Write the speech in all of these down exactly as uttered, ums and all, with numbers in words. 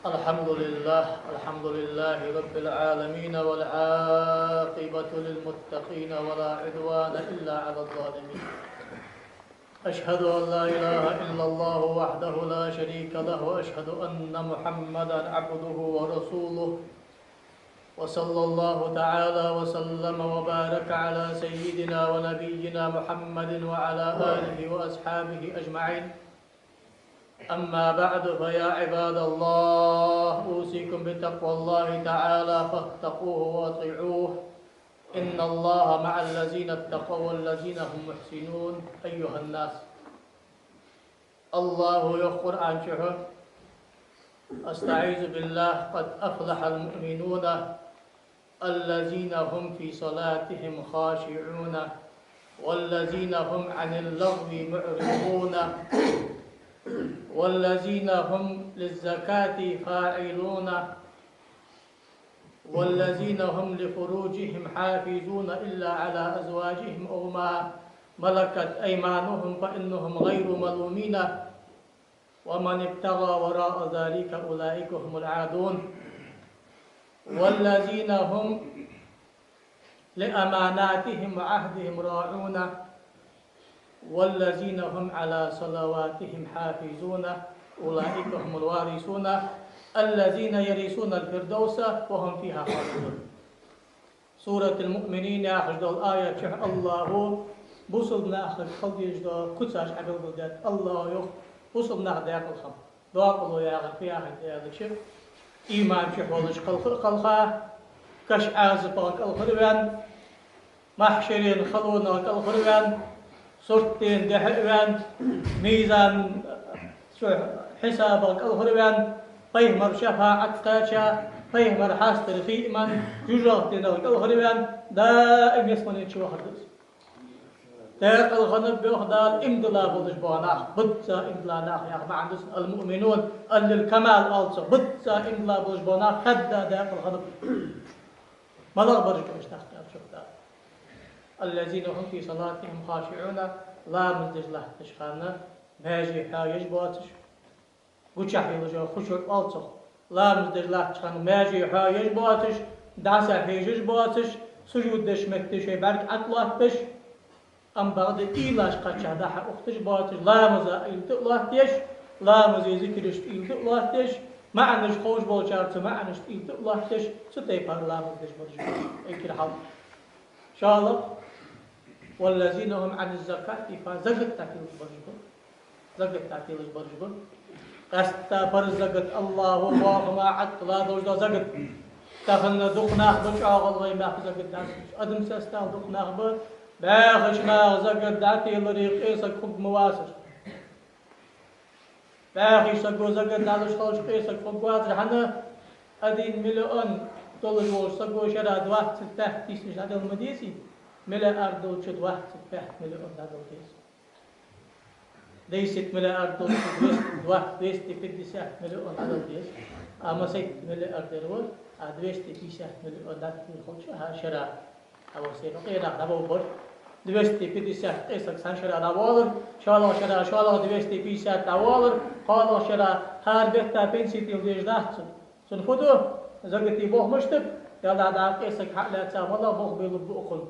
الحمد لله، الحمد لله رب العالمين، والعاقبة للمتقين، ولا عدوان إلا على الظالمين. أشهد أن لا إله إلا الله وحده لا شريك له، وأشهد أن محمدا عبده ورسوله. وصلى الله تعالى وسلم وبارك على سيدنا ونبينا محمد وعلى آله وأصحابه أجمعين. أما بعد، فيا عباد الله، أوصيكم بتقوى الله تعالى، فاتقوه وأطيعوه. إن الله مع الذين اتقوا والذين هم محسنون. أيها الناس. الله يقول عن شهر. أستعيذ بالله. قد أفلح المؤمنون الذين هم في صلاتهم خاشعون، والذين هم عن اللغو معرضون، والذين هم للزكاة فاعلون، والذين هم لفروجهم حافظون إلا على أزواجهم أو ما ملكت أيمانهم فإنهم غير ملومين، ومن ابتغى وراء ذلك أولئك هم العادون. والذين هم لأماناتهم وعهدهم راعون. والذين هم على صلواتهم حافظون. أولئك هم الوارثون الذين يرثون الفردوس وهم فيها خالدون. Суратуль-Муъминин яхаш дола аят чу Аллахӏо бусалба нахага хила дезаш дола куцаш Ӏобелгалдаьд. Аллахӏо йоах бусалба наха декъалхам. Декъало яхар фу яхилга да аьлча, иман чу волаш кхалха а кхалха, каша Ӏазапах кӀалхарваьнна, махьшарен халонах кӀалхарваьнна, суртден дехьа а ваьнна, мизан чу хьисабах кӀалхарваьнна, пайхамара шафаӀат кхаьча, пайхамара хьастар хий а менна, жожагӀатенах кӀалхарваьнна, даим ялсмален чу вахар да из. Декъала хиннаб, йоах Дала, иман дилла болаш бола нах, бизза иман дилла нах яха маӀан да цун, аль-муъминун, аль-камал оал цох, бизза иман дилла болаш бола нах хадда декъала хиннаб. МалагӀа бараш ба уж нах аьлча, йоах Дала: الذين هم في صلاتهم خاشعون, ламаз деш латтача хана маьже хьоаеш боацаш, гучахь йолаш йола хушуӀ оал цох. Ламаз деш латтача хана маьже хьоаеш боацаш, дӀасахьежаш боацаш, сужуд деш метте шоай бӀарг ӀотӀалоаттадеш, амма бакъда уйлаш кхаччалца дӀа-хьа ухташ боацаш, ламаза уйла тӀа а лоаттадеш, ламаза зикарашта уйла тӀа а лоаттадеш, маӀанаш ховш болчарца маӀанашта уйла тӀа а лоаттадеш, цу тайпара ламаз деш бараш ба. Эггара хьалха. ШоллагӀа: والذين هم عن الزكاة فا-, закат дӀателаш бараш ба. Закат дӀателаш бараш ба. Къаьстта парз закат, Аллахӏо бохама Ӏоттала долаш дола закат. Тахан дукха нах ба чӀоагӀа вай мехка закат дӀателаш. Адам сестал дукха нах ба, бӀаьхача наха закат дӀателаре къе саг хургвацар. БӀаьхий саго закат дӀалуш хилча, къе саг хургвацар. ХӀана? Один миллион долаш волча саго шера двадцать пять тысяч дӀадала ма дезий, миллиард долча двадцать пять миллион дӀадала деза. Десять миллиард долча двести, два-, двести пятьдесят миллион дӀадала деза. А масийтта миллиардер ва, а двести пятьдесят миллион дӀателар хилча, хӀа, шера. Хьавар сена къе нах дӀабовбар. Двести пятьдесят къе саг цхьан шера дӀавоалар, шоллагӀча шера шоллагӀа двести пятьдесят дӀавоалар, кхоалагӀча шера хӀара бетта пенси тӀа дезаш дац цун. Цун фу ду? Заката болх мишта ба? Далла дӀа къе саг хьа а лаьца, малагӀа болх беларгба укхун?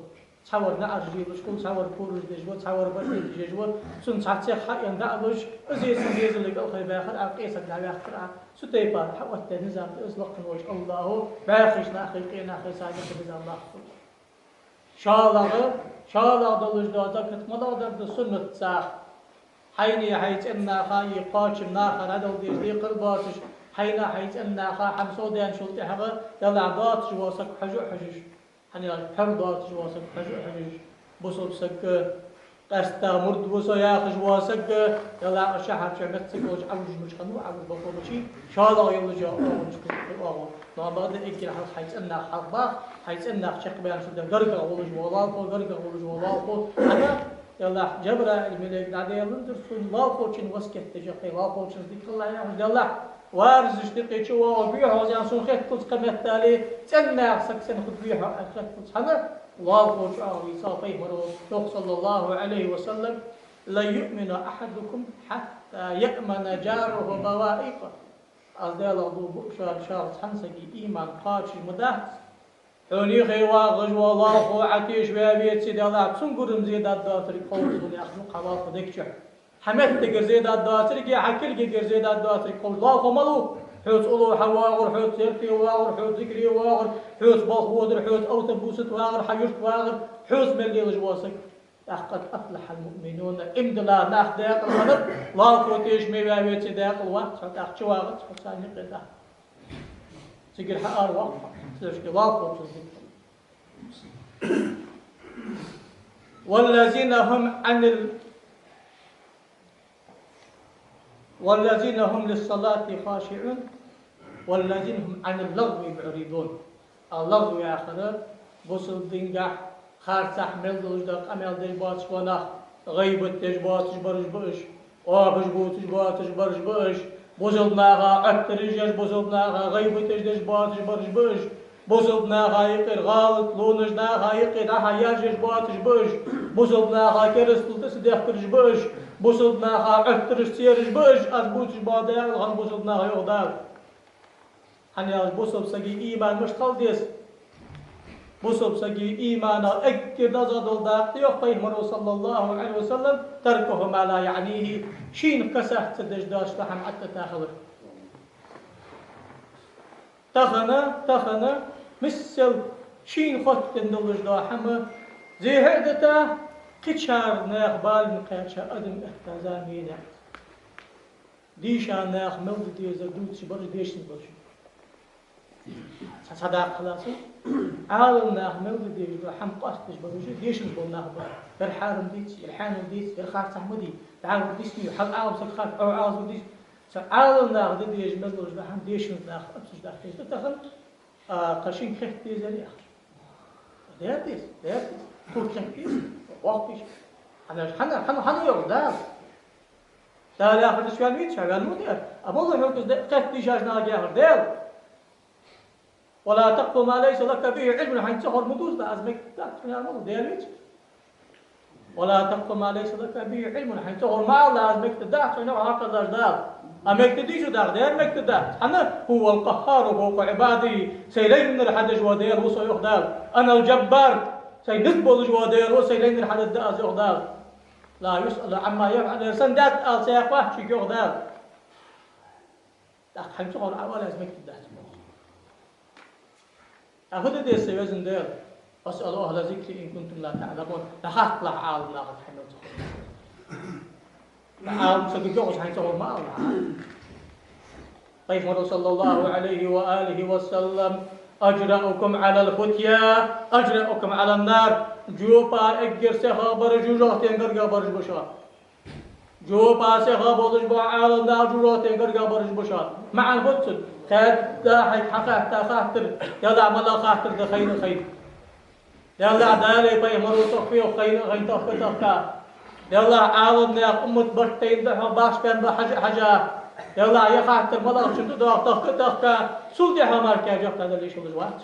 Цхьавар наӀараш лелаш хул, цхьавар пураж деш ва, цхьавар бакъдеш ва, цунна цхьа цех хьаена дӀа а луш, из а цун дезала кӀалхарбаьхар Ӏа, къе саг дӀаваьккхар Ӏа, цу тайпара хьаоттадаь низам да из. Лакха волча Аллахӏо бӀаьхийча нахи къе нахи санна низам лакхволва. ШоллагӀа, шоллагӀа долаш дола закат малагӀа дар да? Суннат сагӀа. Хьайна, хьай цӀен наха, е кхоачам наха дӀадала деза декхар боацаш, хьайна, хьай цӀен наха хӀама совдаьнначул тӀехьагӀа, Далла, доацаш вола саг хьожа а хьожаш, хӀана аьлча, пхьор доацаш вола саг хьожа а хьожаш, бусалба саг, къаьстта мурд ва со яхаш вола саг, Далла, шахьар чу меттиг волча Ӏовужаш мича хиннав, Ӏовужа бакъо бачи, шоллагӀа йолаш йола оагӀонаш кхы оагӀув. Но бакъда эггара хьалха хьай цӀен нах хьалхабаха, хьай цӀен нах чакхбаьнначул тӀехьагӀа гаргагӀа волаш вола лоалахо, гаргагӀа волаш вола лоалахо. ХӀана? Далла, Джабраил малейк дӀадаьлар цунна лоалахочун васкет деш, кхы лоалахочунца дика хила яхаш, Далла, варзаш дикъе чу воагӀа бехьо зен сона хетталца кхы меттел, цӀен наха саг цӀена хургвий хьо аьнна хетталца. ХӀана? Лоалахо чӀоагӀа вийцав. Пайхамара йоах, صلى الله عليه وسلم: لا يؤمن أحدكم حتى يأمن جاره بوائقه. Аз Даьлах дув буъ шоана, шоана цхьан сага иман кхоачаш ма дац. Хьона юхе вагӀаш вола лоалахо Ӏотеша ваь веце, Даьллахь, цун гурам зе дад доацарг ховш ва, яхаш ва-кх хьа лоалахо дег чу. Хьа меттагара зе дад доацарг, хьа кулгагара зе дад доацарг ховш лоалахо малув? Хьоца уллув хьавоагӀар, хьоца церте воагӀар, хьоца зикаре воагӀар, хьоца болх бодар, хьоца автобуса тӀа вагӀар, хьа юрта вагӀар, хьоца мел лелаш вола саг. ТӀаккха قد أفلح المؤمنون. Иман дилла нах даькъала хиннаб, лоалахо теша ма ваь веце, даькъала вац хьо, тӀаккха чувагӀац хьо царна юкъе тӀаккха. Цигара хьаара ваккха, цигара лоалахочун зикар. والذين هم عن ال-، والذين هم للصلاة خاشعون، والذين هم عن اللغو معرضون. اللغو яхар бусалба динагахьа харцахьа мел долаш дола къамаьл деш боацаш бола нах, гӀийбат деш боацаш бараш ба уж, оапаш бувцаш боацаш бараш ба уж, бусалба наха Ӏоттараш еш, бусалба наха гӀийбаташ деш боацаш бараш ба уж, бусалба наха юкъера гӀалат лувш, наха юкъе дӀа-хьа яржаеш боацаш ба уж, бусалба наха керастал тӀа дехкараш ба уж, бусалба наха Ӏоттараш цераш ба уж, аз бувцаш бола даькъала хинна бусалба нах, йоах Дала. ХӀана аьлча бусалба сага иман мишта хила деза? Бусалба сага иманах эггара дезагӀа дола дакъа да, йоах Пайхамаро, صلى الله عليه وسلم, تركه ما لا يعنيه, шийна касац ца деш доацаш дола хӀама Ӏоттадеш хилар. Тахан, тахан миссел шийна хоттаденна долаш дола хӀама зехьа а дита, кхычар наьха балийна кхаьча адам этта зама я ер. Дийша наха мел де дезар дувцаш бараш, дешаш бараш. Цхьа, цхьа дакъа хилац. Ӏалам наха мел де дезаш дола хӀама къоастадеш бараш, дешаш бола нах ба. Ер хьарам дий, ер хьанал дий, ер харцахьа ма дий, дӀавар дисни, хьал Ӏалам саг харц, Ӏо Ӏалам саг дис. Цхьа Ӏалам наха де дезаш мел долаш дола хӀама дешаш наха оццуш даккха деза тахан. А, кхы шийна хетта дезар яхаш. Дер деза, дер деза. Кхы хетта деза, воккха деза. Хьанаш, хьана, хьана, хьана йоах Дала? Дала яхар деш ваьнна вий хьо, ваьнна ма вий. А мала хьога из де-, хетта дийшача наха яхар Дала? ولا تقف ما ليس لك به علم, хьайна ца ховр ма дувца, аз мегаш дац хьона, яхар малув, Дала вий хьо? ولا تقف ما ليس لك به علم, хьайна ца ховр ма ала, аз мегаш дац хьона, яхар хьакхазаш Дала. А мегаш дий хьона, яхар Дала, мегаш дац. ХӀана? هو القهار فوق عباده, сай лайнар хьадеш вола Даьла ва со, йоах Дала. أنا الجبار, сай низ болаш вола Даьла ва, сай лайнар хьадергда аз, йоах Дала. لا يسأل عما يفعل, ер санна дац ала ца яхача, йоах Дала. ТӀаккха хьайна ца ховр Ӏа ала, аз мегаш дац. ТӀаккха фу де деза, са веза Даьла? فاسألوا أهل الذكر إن كنتم لا تعلمون. ДӀахатта Ӏалам нахага, хьайна ца ховр. Ӏалам сага йоах, хьайна ца ховр ма ала. Пайхамаро, صلى الله عليه وآله وسلم: أجرؤكم على الفتيا أجرؤكم على النار. Жопа эггара сиха бараш жожагӀатен гаргагӀа бараш ба шоана. Жопа сиха болаш бола Ӏалам нах жожагӀатен гаргагӀа бараш ба шоана. МаӀан фуд цун? Кхаьдда хьайга хьахатта хаттар, Даьллахь, малагӀа хаттар да, хайна а хайна. Даьллахь, Далеи пайхамареи сох фу йоах, хайна а хайна, тахка а тахка. Даьллахь, Ӏалам наьха уммат барт тайна да хьона, башха бен ба хьажа а хьажа. Даьллахь, ер хаттар малагӀчун тӀа доагӀа, тахка а тахка. Цул тӀехьа мара кхы жоп дала йиш йолаш вац.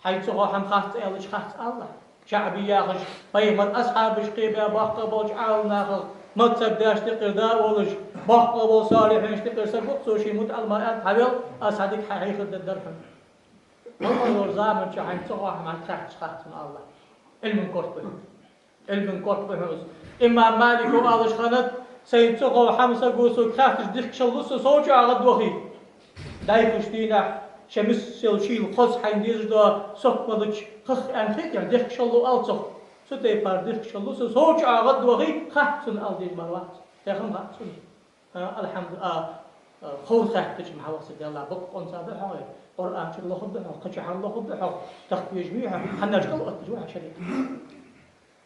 Хьайна ца ховр хӀама хац аьлча, хац ала. ШаӀби яхаш, пайхамара асхьабаш кхебаь боккха болча Ӏалам нахах, мазхӀаб дешашта юкъера да а волаш, боккха болча салихьинашта юкъера саг ва-кх цо, ший мутаӀаллима аьннад: хьавел, аз хьа дика хьахьехар дергдар хьона. Мел мел долча заман чу хьайна ца ховр хӀама хьатӀа хаьттача, хац хьона ала. Ӏилман корта ба. Ӏилман корта ба хьона из. Имам Малика оалаш хиннад: сайна ца ховр хӀама саго сога хаьттача, дехкашал лу со, сов чу Ӏа гӀадвахе. ДӀайхача дийнахьа ший миссел шийла хоза, хьайна дезаш дола сок ма лача хах аьнна хетаяь, дехкашал лу ала цох. Цу тайпара дехкашал лу со, сов чу Ӏа гӀадвахе, хац цунна ала дезаш мара вац. Тахана хац цунна. А, алхьамду-, а, а, ховр хаьттача ма хьавахса, Даьллахь, бакъ къонца да хьогӀ, Къуръан чура лохаргда хьогӀ, кхычахьара лохаргда хьогӀ, тахка везаш ма вий хьо, хьаннаш кӀал отташ ва хьо шариӀата.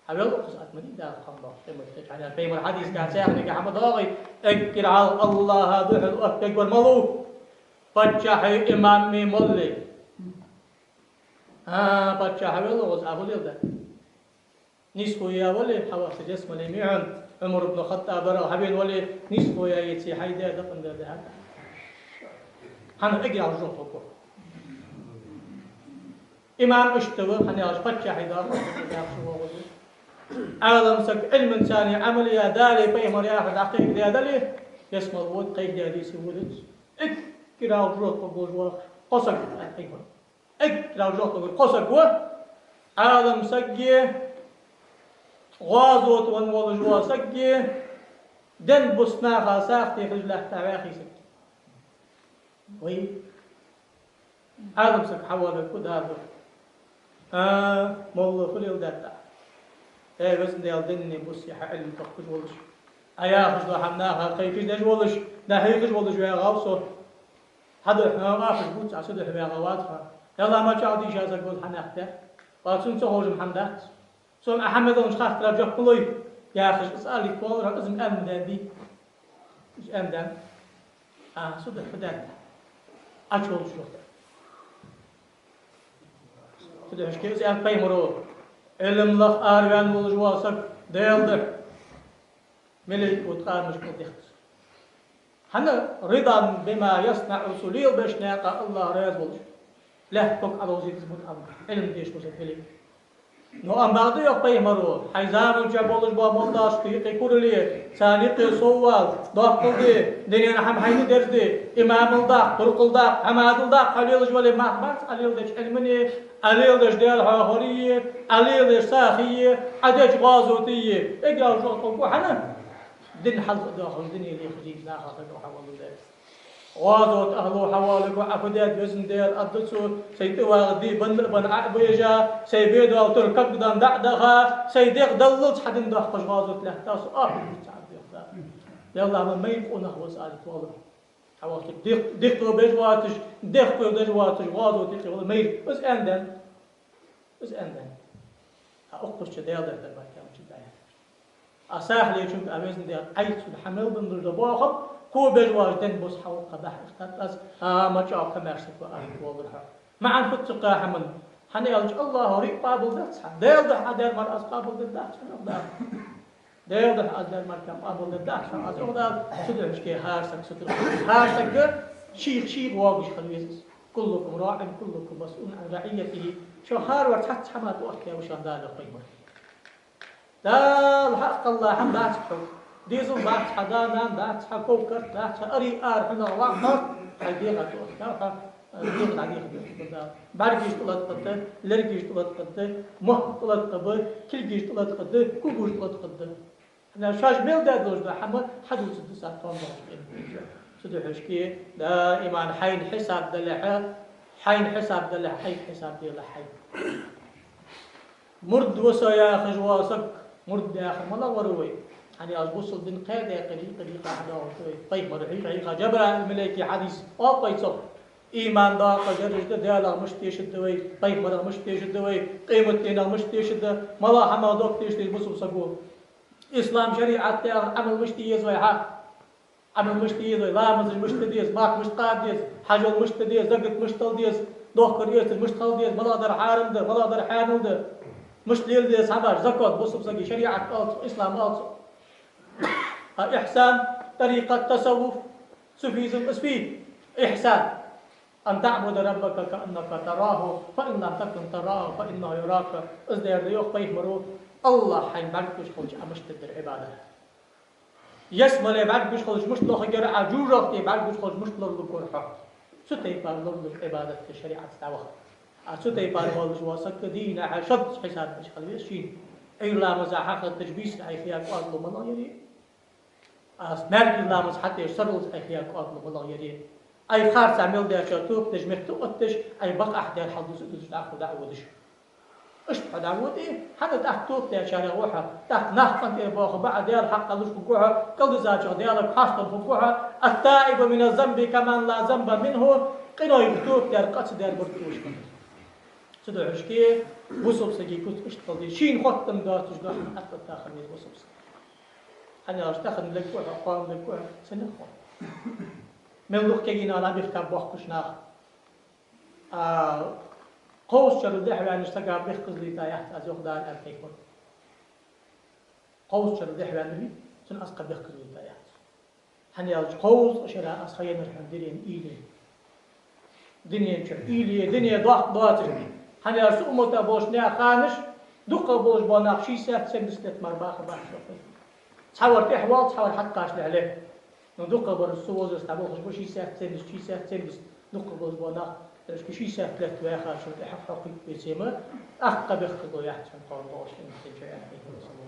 Хьавел, укхаза атта ма дий Дала хьона боккха къематдийнахьа. Пайхамара хьадисагахьа цхьаннега хӀама доагӀий, эггара хьалха АллахӀа духьала оттавергвар малув? Паччахьеи имамеи моллеи. А, паччахь вале, укхаза Ӏа фу леладаьд? Нийсхо яь вале, хьавахса ялсмале ма яй хьона, Ӏумар ибн ХаттӀаб вар хьавена вале, нийсхо яь еце, хьайдаь дакъа ма даь хьона. ХӀана эггара хьалха жожагӀате хургва? Имам иштта ва, хӀана аьлча паччахьеи дакъа ма даь хьона. Ӏалам саг Ӏилманцани Ӏамал яь, Далеи пайхамареи яхар дӀакхайкадаь дале, ялсмале вода, кхайкадаь дийса водац. Эггара жожагӀатен болаш ва кхо саг, аьннад пайхамара. Эггара жожагӀатен кхо саг ва: Ӏалам саг а, гӀазота венна волаш ва саг а, ден бус наха сагӀа техаш лаьтта ваьха саг а. Вай, Ӏалам саг хьавалар фу да аьлча, а, молла фу леладаьд Ӏа? Э, Везан Даьла, денна, бусса хьа Ӏилма тохкаш волаш, Ӏа яхаш дола хӀама наха кхайкаш деш волаш, дӀахьехаш волаш вагӀа ва со. Хьа духьа ма вахаш бувца, Ӏа са духьа вагӀа вац хьо. Ялла, ма чӀоагӀа дийша саг вола хьанах тӀа. Ва цунна ца ховш хӀама дац. Сона Ӏа хьа мел долча хаттара жоп ма лой, яхаш, из ала йиш йолаш, из ма аьннадаьд. Из аьннадаьд. А, со духьа фу даьд Ӏа? Ӏа чу волча жоп. Цудухьа шке из аьннад пайхамара: Ӏилмах араваьнна волаш вола саг Даьла духьа малейкаш тӀа къамашка дехкаш. ХӀана? رضا بما يصنع, цо лелабеча наькъа АллахӀ раьза волаш. Лаьтта ког Ӏоловзийта из мутаӀаллим, Ӏилма дешаш вола саг веле. Но амма бакъда, йоах пайхамара, хьай заман чу болаш бола моллашка юкъе курале, царна юкъе соввала, доккхал де, дунен хӀама хьайна дерзаде, имамал даккха, туркхал даккха, хӀамадал даккха хьо лелаш вале, мах бац Ӏа леладеча Ӏилмане, Ӏа леладеш Даьла хьоахаваре, Ӏа леладеш сагӀе, Ӏа деча гӀазоте. Эггара жожагӀатен кхо хӀама: дин хьалха а доахаш, дуне лехаш йийца наха саг хьавалар. ГӀазота ахӀло хьаваларга Ӏа фу даьд, Везан Даьла, аргда цо, сай тӀавагӀа ди банна а бенна Ӏо а бежа, сай бе дола тур кагдан дӀа а даха, сай дегӀ даллалца хьа дин доаккхаш гӀазота лаьтта со, а, фу ца Ӏа дехта. Ялла, ма майра къонах ва из, аьнна, валар. Хьавахача декх-, декхо беш воацаш, дехко деш воацаш, гӀазота юкъе вала майра. Из аьннадаьд. Из аьннадаьд. А укхаза чу Даьла духьа дар мара кхы чу дӀаяхаш. А сагӀа лечунга а, Везан Даьла, Ӏайха цунна хьа мел бенна долаш дола бохам, кхо беш вола ден бус хьа воккха дахьаш таттас, а, ма чӀоагӀа комаьрша саг ва, аьнна, валар хьо. МаӀан фуд цу кхаь хӀаман? ХӀана аьлча АллахӀа риъ къоабалдац хьа. Даьла духьа Ӏа даьр мара Аз къоабалдергдац хьона, АллахӀа. Даьла духьа Аз даьр мара кхы къоабалдергдац хьона Аз, йоах Дала. Цудухьа шке хӀара саг сутара хилва. ХӀара саг шийх-шийх воагаш хила веза из. كلكم راع وكلكم مسؤول عن رعيته. Шо хӀаравар цхьацца хӀаман тӀа оттаваь ва шоана Дала, йоах пайхамара. Дала хьакхелла хӀама дац хьога. Дезал бац хьа, да-нана дац хьа, ков-карт дац хьа, ари-ара хьунагӀа ваха, хьай дегӀа тӀа оттаваь хьо, дегӀа дӀадехаргда хьога Дала. БӀаргаш тӀалаткъаргда, лергаш тӀалаткъаргда, мохк тӀалаткъаргба, кулгаш тӀалаткъаргда, когаш тӀалаткъаргда. ХӀана, шоаш мел даь долаш дола хӀама хьадувцаргда са тхона бахаш кӀен. Цудухьа шке даиман хьайна хьисап далехьа, хьайна хьисап далехьа, Ӏайха хьисап делахь хьай. Мурд ва со яхаш вола саг, мурд яхар малагӀа вар вай? ХӀана аьлча бусалба дин кхаь даькъе, кхы дийкъа хьадоагӀаш вай. Пайхамара хьийха-хьийха, Жабраил малейка хьадис оал вай цох. Иман дакъа жераш да, Даьлах мишта тешаргда вай, пайхамарах мишта тешаргда вай, къематденах мишта тешаргда, малагӀа хӀамах дог тешаргда бусалба саго. Ислам шариӀат яхар Ӏамал мишта е еза вай хьа? Ӏамал мишта е еза вай? Ламазаш мишта де деза, марха мишта кхаба деза, хьажол мишта де деза, закат мишта дала деза, дохкар-эцар мишта хила деза, малагӀдар хьарам да, малагӀдар хьаьнал да, мишта леладе деза хӀамаш, закат, бусалба сага шариӀат оал цох, ислам оал цох. А ихьсан, тӀарикъат, тасаввуф, суфизм, из фуй? Ихьсан. أن تعبد ربك كأنك تراه، فإن لم تكن تراه فإنه يراك. Из дар да, йоах пайхамара, АллахӀ хьайна бӀаргагуш хилча Ӏа мишта дергдар Ӏибадат. Ялсмале бӀаргагуш хилча мишта лохаргьяр Ӏа, жожагӀате бӀаргагуш хилча мишта лоралургвар хьо. Цу тайпара лоралуш Ӏибадат да шариӀатаца дӀаваха. А цу тайпара волаш вола саг дийнахьа шозза хьисап деш хила веза шийна. Ӏуйра ламаза хьахатташ бийсара Ӏайха яь кӀоадало малагӀа яр? Аз маьркӀажа ламаз хьатӀаеш сарралца Ӏайха яь кӀоадало малагӀа яр? Ӏайха харцахьа мел даьчоа тоба деш метта оттадеш, Ӏай бакъахьа даьр хьалдувца дузаш дӀахо дӀаводаш. Иштта хьо дӀаводе, хӀана, тӀаккха тоба даьчарех ва хьо, тӀаккха нах къинтӀера боахаргба Ӏа, Даьла хьакъ луш хургва хьо, кӀалдизачох Даьлага хьастам хургва хьо. التائب من الذنب كمن لا ذنب منه, къинойх тоба даьр къа ца даьр барт долаш хиннад. Цудухьа шке бусалба сага куц иштта хила деза, шийна хоттам доацаш дола хӀама тӀатта хила веза бусалба сага. ХӀана аьлча тахан лергва хьо, кхоана лергва хьо, ца лергва хьо. Мел лух кегий нана бехкаб бохкаш нах. А, кховзткъа шера дехьаваьннача сага бехказлийта яц Аз, йоах Дала, аьннад пайхамара. Кховзткъа шера дехьаваьннавий, цунна Аз кхы бехказлийта яц. ХӀана аьлча кховзткъа шера Аз ха еннар хьона дунен уйла е. Дунен чу уйла е, дуне доккха доацаш. ХӀана аьлча са уммата болча наьха ханаш, дукхагӀа болаш бола нах шестьдесят, семьдесят лет мара баха бац, йоах пайхамара. Цхьавар тӀехвоал, цхьавар хьакхачалехь ле. Ну, дукхагӀбараш цу возраста болхаш ба, шестьдесят, семьдесят, шестьдесят, семьдесят, дукхагӀбараш ба нах, дерашка шестьдесят лет ваьхачул тӀехьагӀа хьокхийта веце ма, аккха бехк хул яхачун кхоана бохуштин тенча яхий,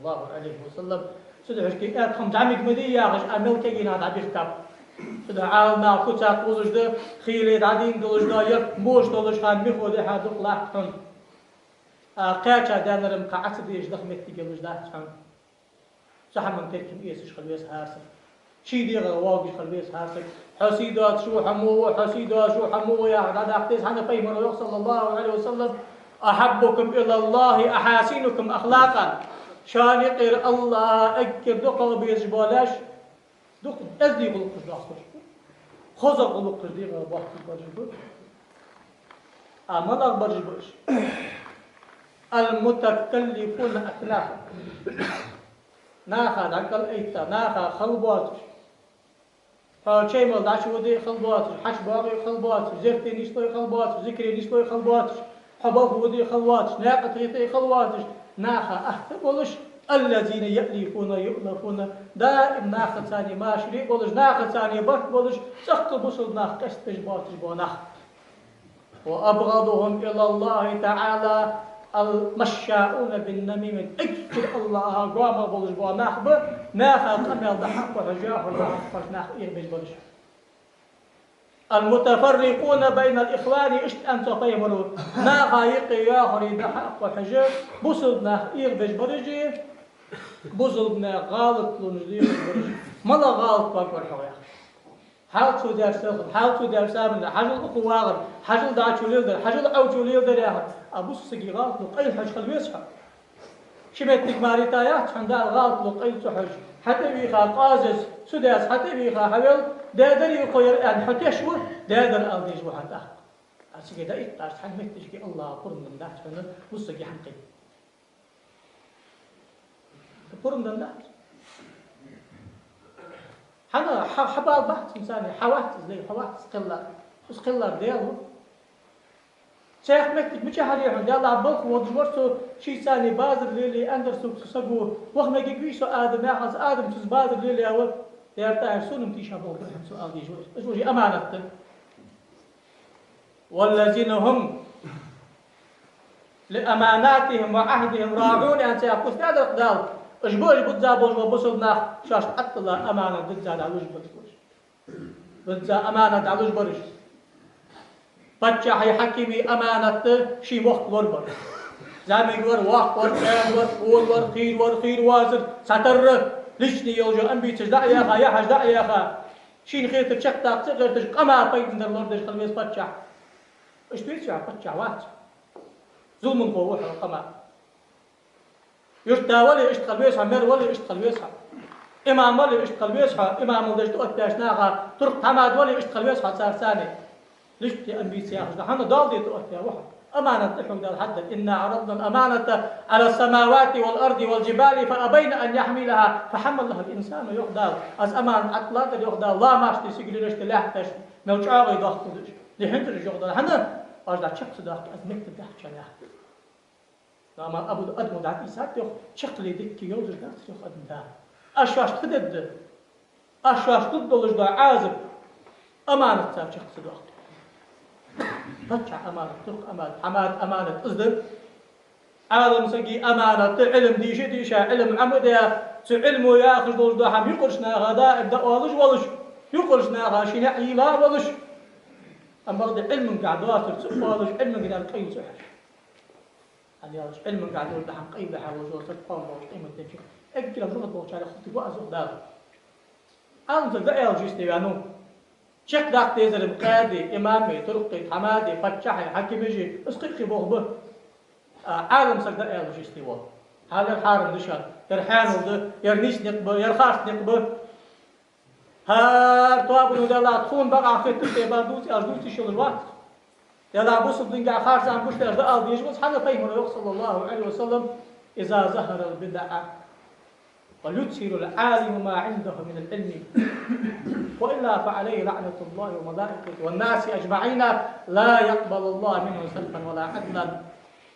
саллаллаху алейхи ва саллам. Цудухьа шки аьттам дӀамига ма дий яхаш, а мел кегий нах дӀабихкаб. Цудухьа Ӏаламнаха куцах кхувлаш да, хийла дӀадийна долаш да, я мош долаш хана михо дехьа дукха латт хьона. А кхаьча даьннарам кхы Ӏа ца дезаш даха меттиг йолаш дац хьона. Цу хӀаман теркам эцаш хила веза хӀара саг. Ший дегӀа воагаш хила веза хӀара саг. Хьо сий доацаш ва, хьо мо ва, хьо сий доацаш ва, хьо мо ва, яхаш дӀадаккха деза. ХӀана пайхамара йоах, саллаллаху алейхи ва саллам: «أحبكم إلى الله أحاسنكم أخلاقا». Шоана юкъера АллахӀа эггара дукхагӀа безаш болаш, дукха эздий гӀулакхаш доахкаш ба. Хоза гӀулакхаш дегӀа боахкаш бараш ба. А малагӀа бараш ба уж? «المتكلفون أكنافا». Наха дӀакӀалъайтта, наха хала боацаш. Хьо чай мала дӀачуводе хала боацаш, хьачубоагӀе хала боацаш, зерате нийслой хала боацаш, зикаре нийслой хала боацаш, хьо балха воде хала воацаш, наькъа тӀа хете хала воацаш, наха атта болаш, «الذين يألفون ويؤلفون», даим нахаца машаре болаш, нахаца барт болаш, цӀаккха бусалба нах къестабеш боацаш бола нах. «وأبغضهم إلى الله تعالى المشاؤون بالنميمة». Эггара АллахӀа гомах болаш бола нах ба, наха къамаьл дӀахьакха хьожаш, хьо дӀахьакха нах эгӀабеш бараш. «المتفرقون بين الإخوان», иштта аьннад цу пайхамара, наха юкъе йоахарий дӀахьакха хьожаш, бусалба нах эгӀабеш бараш, бусалба наьха гӀалатлонаш дехаш бараш. Мала гӀалат вагар хьо яхаш? Хьал цо даьр салхар, хьал цо даьр сабарна, хьажал укхо вагӀар, хьажал дӀачо леладар, хьажал Ӏовчо леладар яхар. А бусалба сага гӀалатло къайла хьожаш хила веза хьо. Ши меттиг мара йита яц хьона Дала гӀалатло къайла ца хьожаш. ХьатӀавийха къоазаца, цу даьца хьатӀавийха хьавел, даь дар укхо яр аьнна хьо теш ва, даь дар ала дезаш ва хьона тӀаккха. А цига дӀаийккхача цхьан меттигашка АллахӀа пурам денна дац хьона бусалба сага хӀама кхин. Пурам денна дац. ХӀана, хьа, хьа бала бац, мисале, хьа вац из лай, хьа вац из кхеллар. Из кхеллар Даьла ва. Цхьа меттиг мичахьара я хьона, Даьллахь, балха водаш вар со, шийцани базар лелае аьннадар сога цу саго, ваха мегаш вий со Адам яхаш, Адам цунца базар лелаяь ва, яр тӀехьа сона-м тийша болх бер хьона цо ала дезаш ва. Из уже аманат да. «والذين هم لأماناتهم وعهدهم راعون», аьнна цхьа кхус даьдар Дала. Уж ба уж бузза болаш бола бусалба нах, шоашта Ӏаттала аманат дизза дӀалуш бараш ба уж. Бузза аманат дӀалуш бараш. Паччахьа, хьакима аманат да ший мохк лорабар. ЗӀамига вар, воккха вар, къаьна вар, къона вар, хийра вар, хийра воацар, цхьатарра, личный йолаш йола амбицеш дӀа а яьха, яхьаш дӀа а яьха, шийна хетар чакхдаккха ца гӀерташ, къаман пайдана дар лорадеш хила веза паччахь. Иштта веций хьо, паччахь вац. Зуламхо ва хьо къаман. Юрта вале, иштта хила веза хьо, мэр вале, иштта хила веза хьо. Имам вале, иштта хила веза хьо, имамал деш тӀаоттадаьча наха, туркх-хӀамада вале, иштта хила веза хьо царцани. Личный амбици яхаш да хьона, Дала де тӀаоттаяь ва хьо. Аманат тӀа хьога Дала хьадаьд: «إنا عرضنا الأمانة على السماوات والأرض والجبال فأبين أن يحملنها فحملها الإنسان», йоах Дала. Аз аманат Ӏатталадир, йоах Дала, ламашта, сигален, иштта лаьтташта, мел чӀоагӀа доахкаш да уж. Дихьинтар уж, йоах Дала. ХӀана? Оаш дӀа чакх ца доаккхе, аз меттиг дахчан яхар. Амма Абу Адамо дӀатӀийсад, йоах, чаккхе дикка йовзаш дац, йоах, адам да. Аз шоашта фу дергда? Аз шоашта лургдолаш дола Ӏазап аманатца чакх ца доаккхе. Паччахьа аманат, туркха аманат, хӀамада аманат из да. Ӏалам сага аманат да, Ӏилма дийша а дийша, Ӏилма Ӏомадаь, цу Ӏилмо яхаш долаш дола хӀама юкъарча наха даим дӀаоалаш волаш, юкъарча наха ший наӀар йийла а волаш. Амма бакъда Ӏилманга доацар ца оалаш, Ӏилманга къайла ца хьожаш. ХӀана аьлча Ӏилманга долаш дола хӀама къайла хьа волаш вола саг кхоана болча къематдийнахьа эггара муха болчарех хургва аз, йоах Дала. Ӏалам саг дӀааьлча йисте ваьннав. Чакхдаккха дезар-м къаьди, имами, туркхи, хӀамади, паччахьи, хьакимаши, из кхы а кхы болх ба. А Ӏалам саг дӀааьлча йисте ва. Хьал ер хьарам да шоана, ер хьанал да, ер нийса никъ ба, ер харц никъ ба. ХӀара тоабано, Даьллахь, тхона бакъахьа хетар тӀа бала дувца аьлча дувца йиш йолаш вац. Даьллахь, бусалба динга харцахьа гуш даьлча дӀаала дезаш вац, хӀана пайхамара йоах, саллаллаху алейхи ва саллам: «إذا ظهر البدع فليظهر العالم ما عنده من العلم وإلا فعليه لعنة الله وملائكته والناس أجمعين لا يقبل الله منه صرفا ولا عدلا».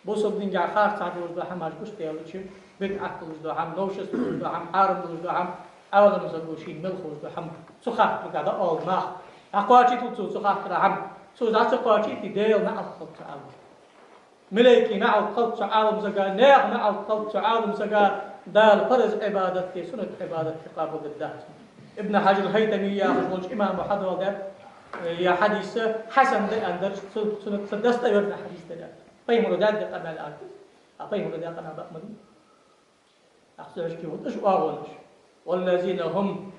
Бусалба динга харцахьа долаш дола хӀамаш гуш даьлча, бидӀат долаш дола хӀама, новшество долаш дола хӀама, хьарам долаш дола хӀама, Ӏаламсаго шийна мел ховш дола хӀама цу хаттарга дӀаоал нах. ДӀакхоачийтал цо цу хаттара хӀама. Цо из ца кхоачийте, Даьла наӀалт хилда цу Ӏаламсага. Малайкий наӀалт хилда цу Ӏаламсага, наьха наӀалт хилда цу Ӏаламсага, Дала парз Ӏибадат а, суннат Ӏибадат а къоабалдергдац. Ибн Хьажар аль-ХӀайтамий яхаш волча имамо хьадоаладаьд ер хьадис хьасан да аьнна дар, цу, цу, цу достоверный хьадис да аьнна. Пайхамаро даьд ер къамаьл аьнна. А пайхамаро даь къамаьл бакъ ма дий. Ахча хьожаргья вот уж оагӀонаш. والذين هم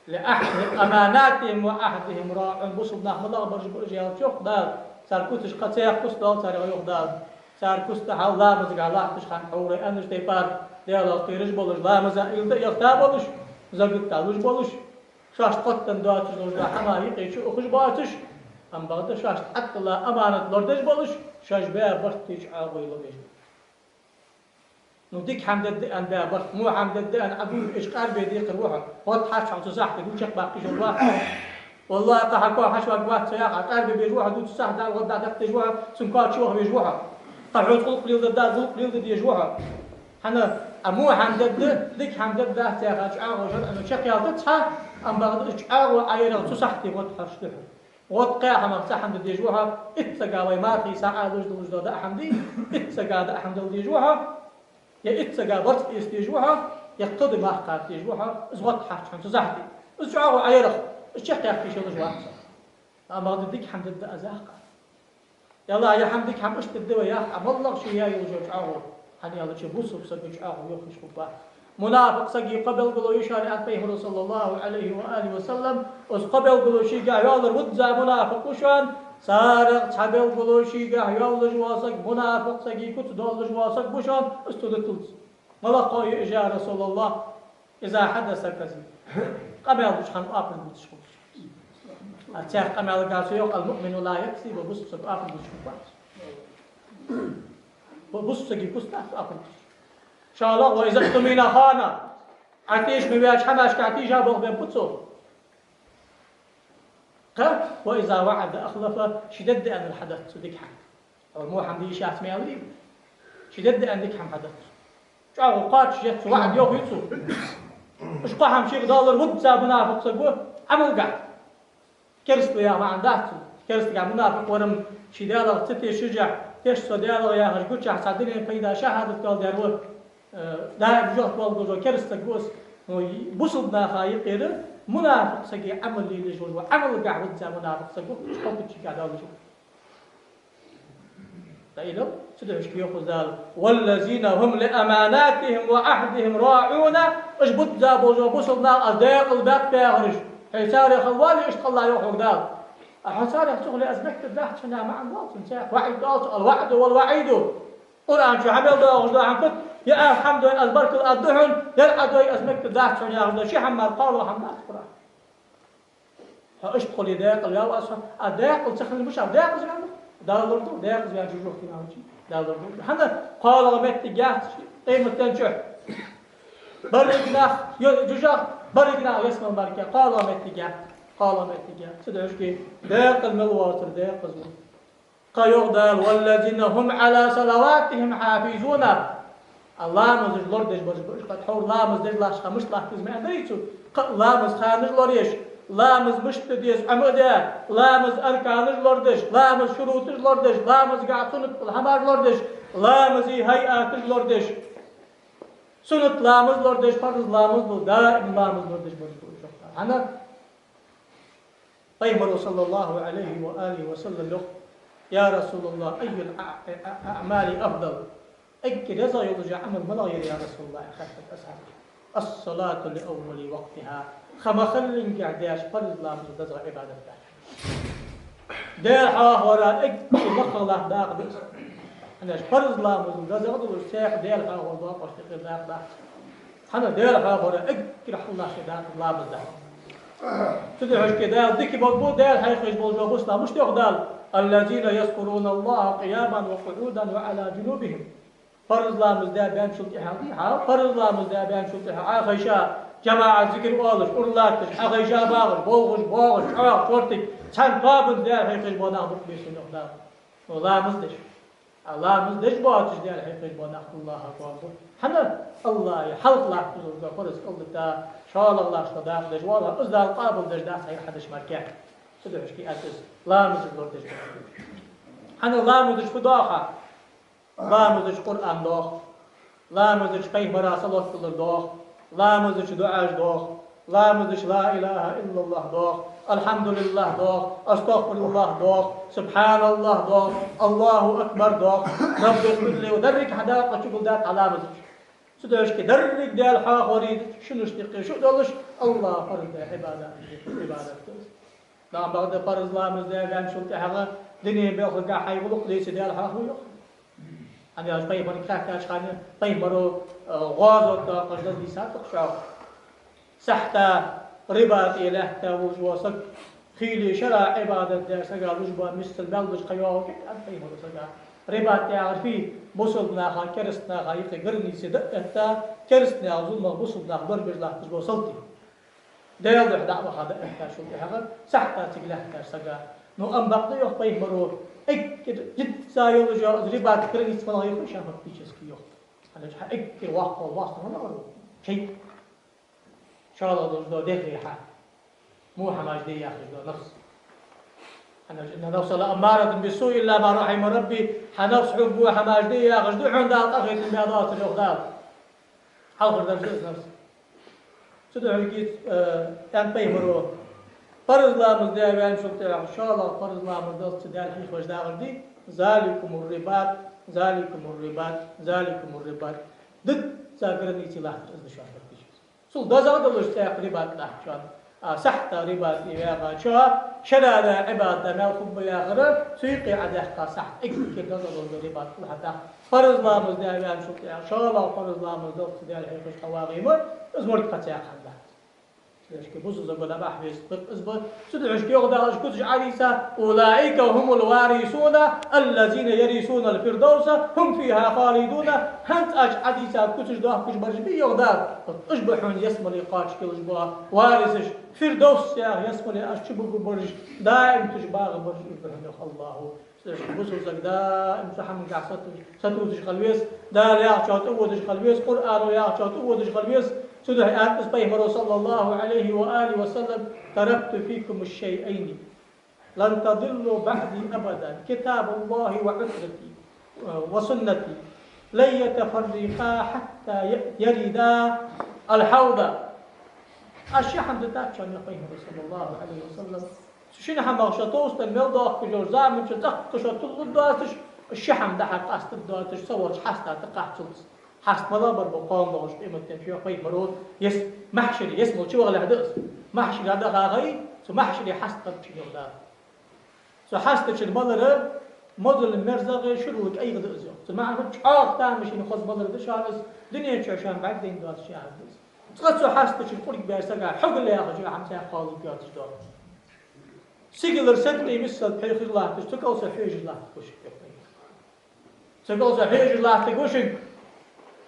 لعهد-، لأماناتهم وعهدهم راعون. Бусалба нах малагӀа бараш ба уж аьлча, йоах Дала, цар куцаш кхы цхьа куц доал царех, йоах Дала. Цар куц тӀа хьал ламазага латташ хана хьовра аьннача тайпара, Даьлах кхераш болаш, ламаза уйла тӀа а яхийта болаш, закат а луш болаш, шоашта хоттаденна доацаш долаш дола хӀама юкъе чу ухаш боацаш, амма бакъда шоашта Ӏаттала аманат лорадеш болаш, шоаш баь барт тӀа чӀоагӀо лорадеш болаш. Ну, дика хӀама дергда аьнна баь барт, во хӀама дергда аьнна Ӏадувлаш, уж къарбе декхар ва хьо. ГӀод хьарча хьо цу сахьте, дувцаш чакхбаккха йиш йолаш ва хьо. ВаллахӀи, кхы хьа коа хьачуваргвац цо яхаш, къарбе безаш ва хьо, дувцаш сахьте дӀа гӀод дӀадаккха дезаш ва хьо, цун коа чу ваха везаш ва хьо. Ткъа хьоца гӀулакх леладергда, гӀулакх леладе дезаш ва хьо. ХӀана, а во хӀама дергда, дика хӀама дергдац яхаш чӀоагӀо шарӀо чакхъяьлча цхьа, амма бакъда из чӀоагӀо Ӏоярах цу сахьте гӀод хьарча да хьона. ГӀод кхаь хӀамах цхьа хӀама де дезаш ва хьо, итт сага вай мархий сахьа луш долаш дола даа хӀама дий, итт сага даа хӀама дала дезаш ва хьо, е итт сага барзкъа эца дезаш ва хьо, е кхыдола мах кхаба дезаш ва хьо, из гӀод хьарча хьона цу сахьте. Из чӀоагӀо Ӏоярах, из чакхъяккха йиш йолаш вац. Амма бакъда дика хӀама дергда аз яхаш. Ялла, ер хӀама дика хӀама иштта дергда вай яхаш, а моллагӀа ше яь йолаш йола чӀоагӀо, хӀана аьлча бусалба сага чӀоагӀо йохаеш хургбац. Мунафикъ сага кхо белгало я шоана, аьннад Пайхамаро, صلى الله عليه وآله وسلم, из кхо белгало шийгахьа йоаллар визза мунафикъ ва шоана, царех цхьа белгало шийгахьа йоаллаш вола саг, мунафикъ сага куц доаллаш вола саг ва шоана, из цо дуталца. МалагӀа кхо я уж, я РасулаллахӀ? إذا حدث كذب. Къамаьл деча хана оапаш дувцаш хул. А цхьаькха къамаьлагахьа цо йоах: المؤمن لا يكذب, бусалба саг оапаш дувцаш хургбац. Бу-, бусалба сага куц дац оапаш дувцаш. ШоллагӀа: وإذا اؤتمن خان. Ӏа теша ма ваьча хӀамашка тийша болх бергба цо. Кхы: وإذا وعد أخلف, ше дергда аьннар хьадац цо дика хӀама. Ала мо хӀама де йиш яц ма аьларий. Ше дергда аьнна дика хӀама хьадац цо. ЧӀоагӀо кхоачаш еза цо, ваӀад йоах цо. Уж кхо хӀама шийгахьа доаллар визза мунафикъ саг ва, Ӏамалгахьа. Кераста ва яха маӀан дац цун. Керастагахьа мунафикъ вар-м, ше Даьлах ца тешаш, тешаш со Даьлах яхаш гучахьа цхьа дунен пайда шахӀадат доаладаьр ва. Э, даим жоп луш вола кераста саг ва из. Но бусалба наха юкъера мунафикъ сага Ӏамал лелаеш вола, Ӏамалгахьа визза мунафикъ саг ва, уж кхо куц шийгахьа доаллаш ва. ТӀаккха цу дешашка йоах Дала: والذين هم لأماناتهم وعهدهم راعون. Уж бизза болаш бола бусалба нах, аз декъала баьб яхараш. Хьо царех хила воаллий, иштта хила йоах хьога Дала. А хьо царех ца хуле, аз мегаргдац хьона яха маӀан доал цун, цхьаькха ваӀид доал цо, الوعد والوعيد. Къуръан чу хьа мел доагӀаш дола хӀама кхы, е аз хӀама дой, аз баркал аргда хьона, е Ӏа дой, аз мегаргдац хьона яхаш дола ши хӀама мара кхоалагӀа хӀама дац Къуръан. Хьо иштта хуле декъала ваьв аз хьона, а декъала ца хилча мишта, декъаза ваьннав? Дала лорадолда, декъаза ваьнна жожагӀате ваьннача Дала лорадолда. ХӀана? КхоалагӀа моттиг яц къематдийнахьа чу. Беррига нах, йо-, жожагӀате, беррига нах ялсмале мара кхоалагӀа моттиг яц, кхоалагӀа моттиг яц. Цу дешашка декъала мел воацар декъаза ва. Кхы йоах Дала: والذين هم على صلواتهم يحافظون. А ламазаш лорадеш бараш ба уж. Кхы тхьовра ламаз деш латтача хана мишта латт из ма аьннадарий цо. Кхы ламаза ханаш лораеш, ламаз мишта де деза Ӏомаде, ламаза арканаш лорадеш, ламаза шуруташ лорадеш, ламазагахьа суннат хӀамаш лорадеш, ламаза хайаташ лорадеш. Суннат ламаз лорадеш, парз ламаз лу-, даим ламаз лорадеш бараш ба уж, йоах Дала. ХӀана? Пайхамаро, صلى الله عليه وآله وسلم, йоах: يا رسول الله، أي الأع-، الأعمال أفضل؟ Эггара дезагӀа йола Ӏамал малагӀа я, я РасулаллахӀ, аьнна хаьттад асхьабаша. الصلاة لأول وقتها. Ха ма хиллинге деш парз ламаза дезагӀа Ӏибадат да. Даьла хьехорах эггара лакхагӀа латта дакъа да из. ХӀана аьлча парз ламаза дезагӀа долаш, цхьаькха Даьла хьехор доакъошта юкъера дакъа дац. ХӀана? Даьла хьехорах эггара хьалха латта дакъа ламаз да. Цу дешашка Дала дика болба, Даьла хьехаш болаш бола бусалба нах, мишта йоах Дала: الذين يذكرون الله قياما وقعودا وعلى جنوبهم. Парз ламаз даь баьнначул тӀехьагӀа, хьа, парз ламаз даь баьнначул тӀехьагӀа, Ӏохайша, жамаӀат зикар оалаш, ура латташ, Ӏохайша багӀаш, болхаш, боагӀаш, чӀоагӀа, чортиг, цхьан тоабанца Даьла хьехаш бола нах ба-кх бийсан, йоах Дала. Ну, ламаз деш. А ламаз деш боацаш Даьла хьехаш бола нах АллахӀа коа ба. ХӀана? АллахӀа хьалха латташ дола парз кӀалдита, шоллагӀа латташ дола дакъа деш валла, из Дала къоабалдеш дац хьай хьадеш мара кхы. Цудухьа шки атас ламаз лорадеш. ХӀана ламазаш фу доах? Ламазаш Къуръан доах, ламазаш пайхамара салот тиллар доах, ламазаш дуӀаш доах, ламазаш لا إله إلا الله доах, الحمد لله доах, أستغفر الله доах, سبحان الله доах, الله أكبر доах, رب اغفر لي, деррига хьа дакъа чугулдаьд хьа ламазаш. Цудухьа шки деррига Даьла хьоахавар шун тӀехьа шу долаш, АллахӀа парз даь Ӏибадат, Ӏибадат да из. Нагахь бакъда парз ламаз даь ваьнначул тӀехьагӀа дунен белхагахь хьай гӀулакх дийца Даьла хьоахаву йоах. ХӀана аьлча пайхамарга хаьттача хана пайхамаро, э, гӀазот дакъаш даз дийцад-кх шоана. Сахьта рибате лаьтта волаш вола саг, хийла шера Ӏибадат даь сага луш бола миссел баьллаш кхы йоагӀаш ва, аьннад пайхамаро сага. Рибат яхар фуй? Бусалба наха, кераста наха юкъе граница дӀаэтта, кераста наьха зуламах бусалба нах дорбеш латташ бола салтий. Даьла духьа дӀа а ваха дӀаэттачул тӀехьагӀа, сахьта цига лаьттача сага. Ну, амма бакъда йоах пайхамаро, эггара дизза йолаш йола из рибата граница малагӀа я хой шоана, фактически йоах. ХӀана аьлча хьа эггара воккхагӀа воастам малагӀа ва? ШайтӀа. ШоллагӀа долаш дола дегӀ хьа. Во хӀамаш де яхаш дола нафс. ХӀана аьлча إن النفس لأمارة بالسوء إلا ما رحم ربي. Хьа нафс хьога во хӀамаш де яхаш да, хьона Дала къахетам баь доацар йоах Дала. Хьалхара дарж да из нафс. Цудухьа шки, э, аьннад пайхамаро, парз ламаз даь ваьнначул тӀехьагӀа, шоллагӀа парз ламаз даллалца Даьла хьехавеш дагӀар дий: ذلكم الرباط، ذلكم الرباط، ذلكم الرباط. Дизза граница латтар из да шоана, дийшад. Цул дезагӀа долаш цхьаккха рибат латт шоана. А сахьта рибате ваьгӀачоа, шера даь Ӏибадат да мел хургба яхар, цу юкъе Ӏодаьккха сахьта эггара дезагӀа дола рибат хул хьа тӀаккха. Парз ламаз даь ваьнначул тӀехьагӀа, шоллагӀа парз ламаз даллалца Даьла хьехавеш хьавагӀе ма, из мурд кхы цхьаккха хӀама дац. Шки бусалба саго дӀабахьа веза бакъ из ба. Цудухьа шки йоах Дала, уж куцаш Ӏодийца: أولئك هم الوارثون الذين يرثون الفردوس هم فيها خالدون. ХӀанз аз Ӏодийца куцаш доахкаш бараш ба, йоах Дала. Уж ба хьона ялсмале кхоачаш хилаш бола варисаш, Фирдовс яха ялсмале уж чубугаргбараш, даим цу чу багӀаргбараш уж ба хьона, йоах АллахӀа. Цудухьа бусалба саг даим цу хӀамангахь сату-, сатувсаш хила веза, Дала яхачох тӀаводаш хила веза, Къуръано яхачох тӀаводаш хила веза. Цудухьа аьннад пайхамаро, صلى الله عليه وآله وسلم: تركت فيكم شيئين لن تضلوا بعدي أبدا، كتاب الله وعترتي، وسنتي، لن يتفرقا حتى يردا الحوض. Аз ши хӀама дитад шоана, йоах пайхамаро, صلى الله عليه وسلم. Цу шин хӀамах шо товш дан мел доахкаш йолча заман чу цӀаккха шо туллургдоацаш, ши хӀама дӀа-хьа къастаргдоацаш, со волча хьаста тӀакхаччалца. Хьаст малагӀа бар ба кхоана доагӀаш къематдийнахьа, йоах пайхамаро, ялс-, махьшаре, ялсмале чувахалехь да из. Махьшаре дӀахахе, цу махьшаре хьаст бар чу, йоах Дала. Цу хьаста чура малар мозал мерзагӀа, шурал кӀайгӀа да из, йоах. Цун маӀан чӀоагӀа тамашийна хоза малар да шоана из, дунен чу шоана бӀаргадайна доацаш яхар да из. Цкъа цу хьаста чура кӀург баьча сага хьогал яхаш йола хӀама цхьаккха кхоалургйоацаш дола. Сигалара сенна тӀа миссел пхье хир латташ, цу кӀал со хьежаш латтаргва шуга, йоах пайхамаро. Цу кӀал со хьежаш латтаргва шуга.